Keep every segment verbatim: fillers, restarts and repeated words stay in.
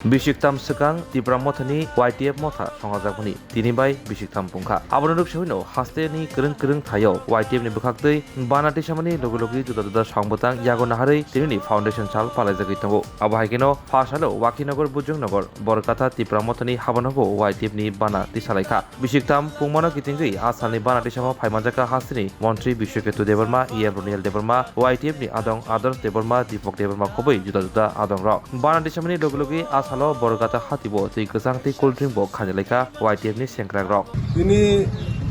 Bisiktham swkang Tipra Mothani Y T F motha songajak mani tini bai bisiktham pungkha. Abono rwksawi no haste ni kwrwng kwrwng thaio Y T F ni bwkhaktwi bana tisamani logi logi juda juda song bwtang yago naharwi tini ni foundation sal palaijagwi tongo. Abo hai kheno pha salo Wakhinagar Bujongnagar Borkatha Tipra Mothani habanogo Y T F ni bana tisalaikha. Bisiktham pungmano kitingwi a salni bana tisamo phaimanjakha hasteni montri Biswaketu Debbarma, E M Roniel Debbarma, Y T F ni adong Adarsh Debbarma, Deepak Debbarma khobwi juda juda adongrok. Bana tisamani logi logi a salo Borgata hatibo twi kwchang tei cold drink bo khainalaikha Y T F ni sengkrakrok. Tini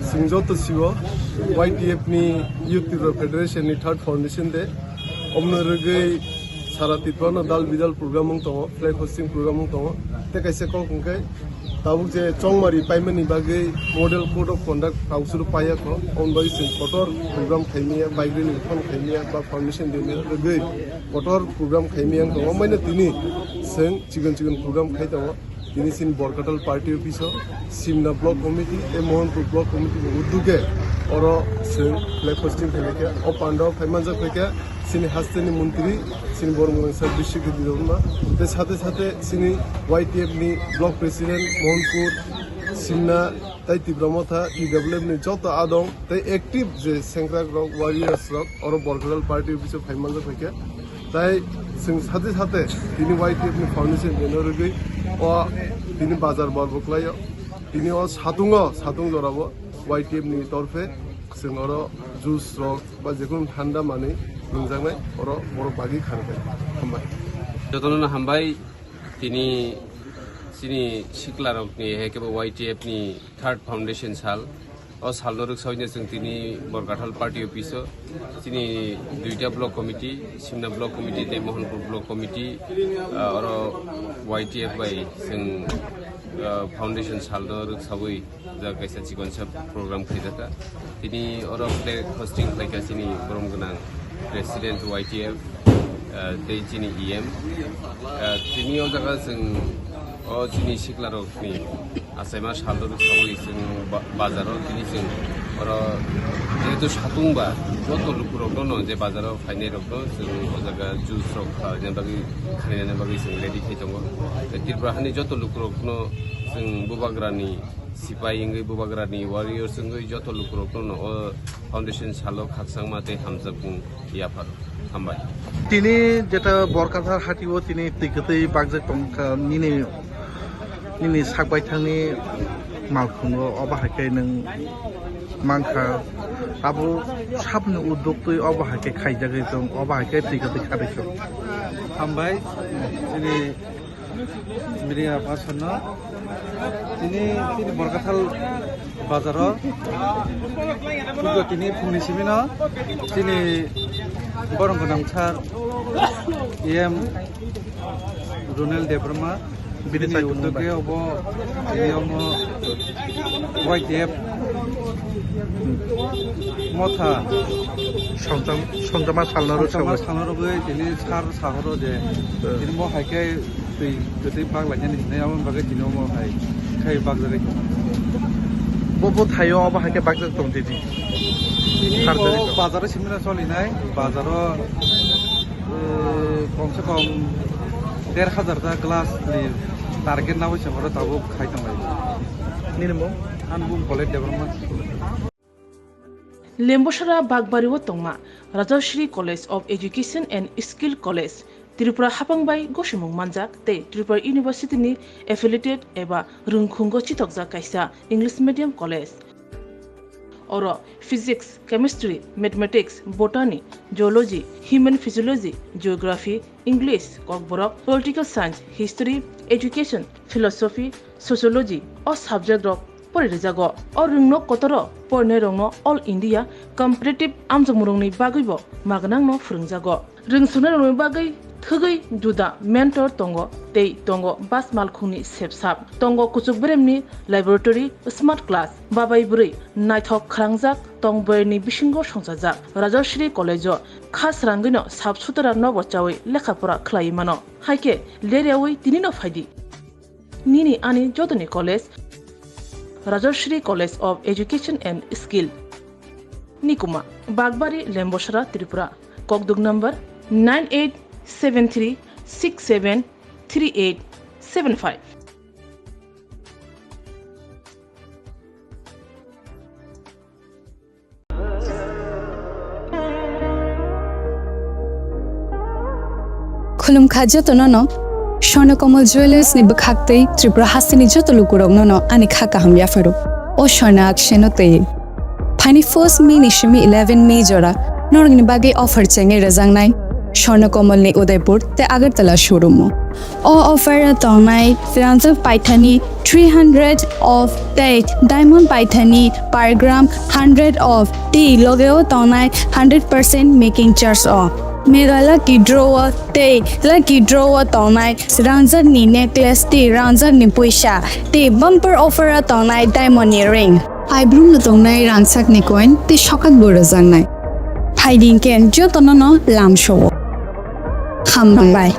chwng joto sio Y T F ni Youth Tipra Federation ni third foundation day. Omno rwgwi sara Tripura no dal bidal program wng tongo, flag hosting program wng tongo. Tei kaisa kok hwnkhe tabuk je chongmari paimani bagwi model code of conduct kausuru paiya kho, oboni bagwi chwng kotor program khaimaya, bike rally phano khaimaya, ba foundation day ni rwgwi kotor program khaimaya wng tongo. Omaino tini chwng chikon chikon program khai tongo. Tini chini Borkatal party office o, Simna block committee tei Mohanpur block committee ni udduge oro chwng flag hosting khaimai khe, o pandao phaimanjak phai khe, chini hasteni montri, chini borok mwnangsa Biswaketu Debbarma, tei sate sate chini Y T F ni block president Mohanpur, Simna, tei Tipra Motha, T W F ni joto adong, tei active je sengkrak rok, warriors rok, oro Borkatal party office o phaimanjak phai khe, tei chwng sate sate tini Y T F ni foundation day no rwgwi o tini bazar bar bo khlaio. Tini o satungo, satung jorabo Y T F ni torphe chwng oro juice rok ba jekunu thanda manwi nungjaknai oro borok bagwi khanai. Hambai. Jotono no hambai, tini chini siklarokni hai khe bo Y T F ni third foundation sal. O salno rwksawi no chwng tini Borkathal party office o chini duita block committee, Simna block committee tei Mohanpur block committee, ah, oro Y T F bai chwng, ah, foundation salno rwksawi ja kaisa chikonsa program khaijakha. Tini oro flag hosting khlaikha chini borom gwnang president Y T F, ah, tei chini E M. Ah, tini o jaga chwng o chini siklarokni achaima salrok sawi chwng ba-, bazaro tini chwng oro jehetu satung ba joto lukurokno no je bazaro phainairokno chwng o jaga juice rok khaina bagwi, khaina bagwi chwng ready khai tongo. Tei Tripura hani joto lukurokno chwng bubagrani sipai wngwi, bubagrani warriors wngwi joto lukurokno no o foundation salo khakchangma tei hamjakmung yapharo. Hambai. Tini jeta Borkathal hatio tini twi kwtwi bakjak tongkha nini, nini sak baithangni malkhungo, obo hai khe nwng mankha. Abo sabni udduk twi obo hai khe khaijagwi tong, obo hai khe twi kwtwi kharwi tong. Hambai, chini media person no. Tini, tini Borkathal bazaro. Pujo tini phungni simi no. Tini borong gwnang sir E M Ronel Debbarma. Bini tini sai tongmung udduk bai. Obo, tini omo Y T F motha. Songcham-, songchama salna rw Songchama sawi. Salna rw bai tini sir sahoro je. Eh. Tini mo hai khe twi kwtwi bak lainani hinwi aboni bagwi tini omo hai khai bakjagwi tongo. Bo, bo thaio obo hai khe bakjak tong tini. Tini bo bazaro simna solinai, bazaro, eh, kom se kom der hajar ta glass ni target nawi se oro tabuk khai tonglai. Nini mung? Ani mung Kolek Debbarma. Lembosara Bakbari o tongma Rajashri College of Education and Skill College, Tripura hapang bai gosimung manjak tei Tripura University ni affiliated eba rwngkhungo chitokjak kaisa English medium college. Oro Physics, Chemistry, Mathematics, Botany, Geology, Human Physiology, Geography, English, Kokborok, Political Science, History, Education, Philosophy, Sociology o subject rok pori rijago. O rwngno kotoro porinai rokno All India Competitive amjokmung rokni bagwi bo magnang no phwrwngjago. Rwngswngnai rokni bagwi thwgwi juda mentor tongo tei tongo bas malkhungni sepsap, tongo kuchuk beremni laboratory, smart class, babai bwrwi naithok khrangjak tong bwrwini bisingo songchajak. Rajashri College o kha srangwino sap sutara nobo chawi lekha pora khlaiwi mano. Haikhe leryawi tinino phaidi. Nini ani jotoni college, Rajashri College of Education and Skill. Nikuma, Bakbari, Lembosara, Tripura. Kokduk number nine eight seven three six seven three eight seven five. Khulumkha jotono no Swarna Kamal Jewellers ni bwkhak tei Tripura hasteni joto lukurokno no ani kha kaham yapharo. O Swarna Akshay no tei. Phaini first May ni simi eleven May jora norokni bagwi offer chengwi rwjaknai Swarna Kamal ni Udaipur tei Agartala showroom o. O offer o tongnai rangjak paithani three hundred off tei diamond paithani per gram hundred off tei logeo tongnai hundred percent making charge o. Mega lucky draw o tei lucky draw o tongnai rangjak ni necklace tei rangjak ni puisa tei bumper offer o tongnai diamond ni ring. Phaibrum no tongnai rangchak ni coin tei sokak bo rwjaknai. Phaidi hwnkhe jotono no lamsao. Hambai.